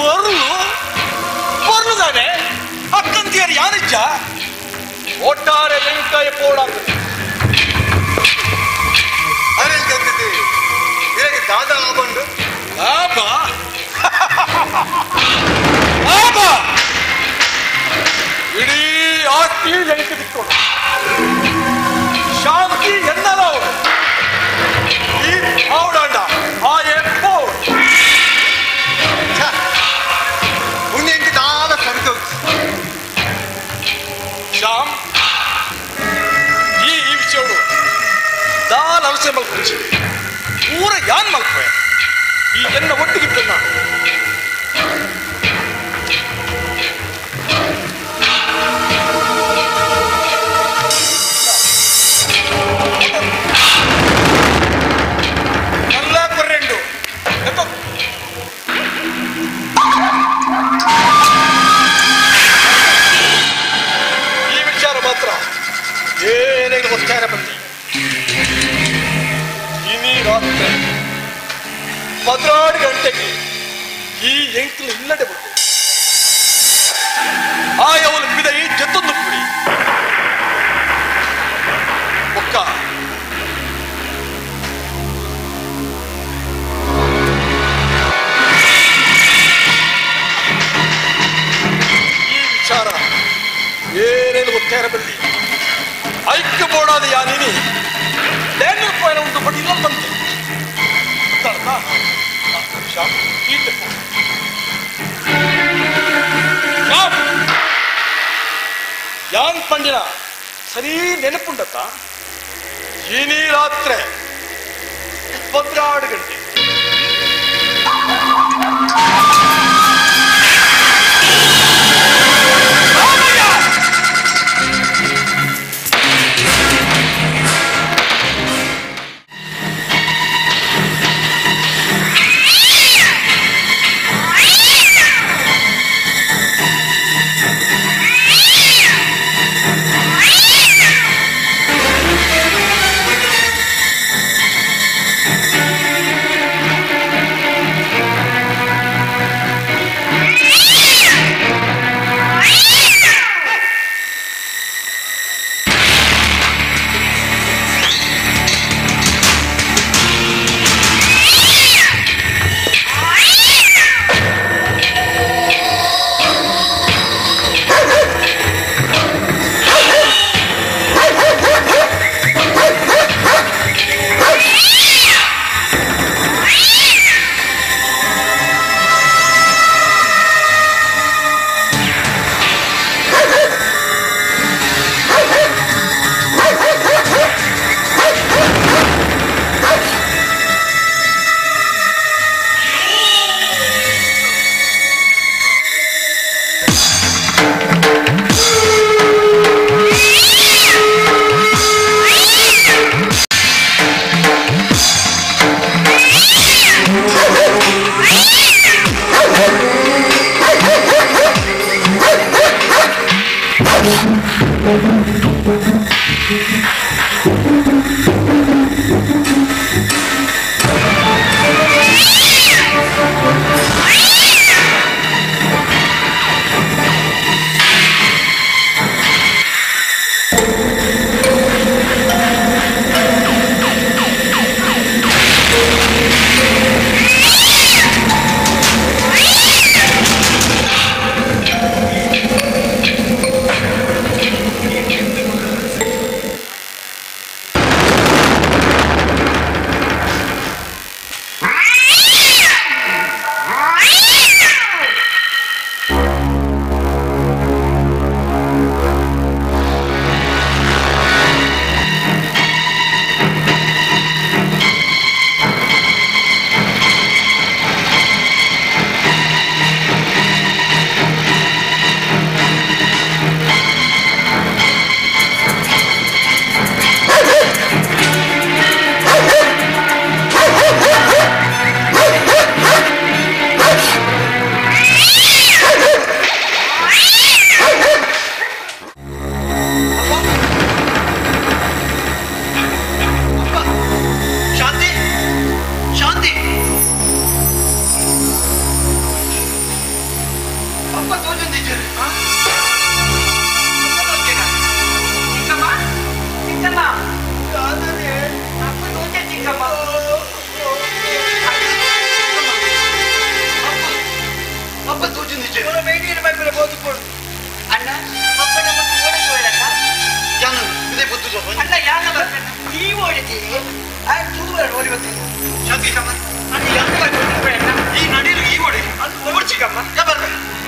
ಪೊರ್ಲು ಪೊರ್ಲುದಾನೆ ಅಕ್ಕಂತಿಯರು ಯಾನಿಚ್ಚ ಒಟ್ಟಾರೆ ಎಂಕಾಯ ಪೋಡಾಕ ಅರೆ ದಾದಾ ಬಂದು ಲಾಭ ಲಾಭ ಇಡೀ ಆಸ್ತಿ ಎಂಟು ತಿಕ್ಕೊಂಡು ಶಾಂತಿ ಎನ್ನಲ ಅವಳು ಈ ಪೌಡಂಡ ಆಯೆ ಪೌಡ್ ಉನ್ನೆಂಗೆ ದಾದ ಕರೆದು ಶ್ಯಾಮ್ ಈ ಈ ವಿಷಯಗಳು ದಾಲ್ ಅವಶ್ಯ ಮಲ್ಪುಂಚಿ ಊರ ಯಾನ್ ಮಲ್ಪೆ ಈ ಎನ್ನ ಒಟ್ಟಿಗಿಟ್ಟನ್ನ ಎಲ್ಲ ಕೊರ್ರೆಂಡು ಈ ವಿಚಾರ ಮಾತ್ರ ಏನೇ ಒತ್ತಾಯ ಬಂದಿ ಇನಿ ರಾತ್ರಿ 12 ಗಂಟೆಗೆ ಈ ಎಂಕ್ಲು ಇಲ್ಲಡೆ ಬಿಟ್ಟು ಆಯವನು ಬಿದ ಈ ಜೊತ್ತೊಂದು ಪುಡಿ ಒಕ್ಕ ಈ ವಿಚಾರ ಏನೇನು ಗೊತ್ತಾರ ಬಲ್ಲಿ ಐಕ್ಯ ಬೋಡಾದ ಯಾನಿನಿ ಡ್ಯಾನಿಯಲ್ ಪಾಯನ ಉಂಟು ಬಟ್ ಇಲ್ಲ ಬಂತೆ ಶ್ಯಾಮ್ ಯಾನ್ ಪಂಡಿನ ಸರಿ ನೆನಪುಂಡತ್ತ ಇನಿ ರಾತ್ರಿ 12 ಗಂಟೆ ಅಪ್ಪ ತೋಜೊಂದಿದ್ದೀರಿ. ಚಿಕ್ಕಮ್ಮ, ಚಿಕ್ಕಮ್ಮ, ಅಪ್ಪ ತೋಜೆ ಚಿಕ್ಕಮ್ಮ. ಅಪ್ಪ ತೋಜೊಂದಿದ್ದೀರಿ. ಅಣ್ಣ, ಅಪ್ಪ ನಮ್ಮನ್ನು ಓಡಿಸೋರಕ್ಕ. ಯಾನು ಇದೇ ಬುದ್ಧು. ಅಣ್ಣ, ಯಾನ ಬರ್ತಾನೆ ನೀವು ಓಡಿತೀರಿ. ಆ ತೂವರ ಓಡಿ ಬರ್ತೀನಿ. ಶಾಂತಿ. ಅಣ್ಣ, ಯಾನ ಬರ್ತಾರೆ? ಈ ನಡೀರು ಈ ಓಡಿ ಅದು ಓಡ್ ಚಿಕ್ಕಮ್ಮ. ಬರ್ಬೇಕು.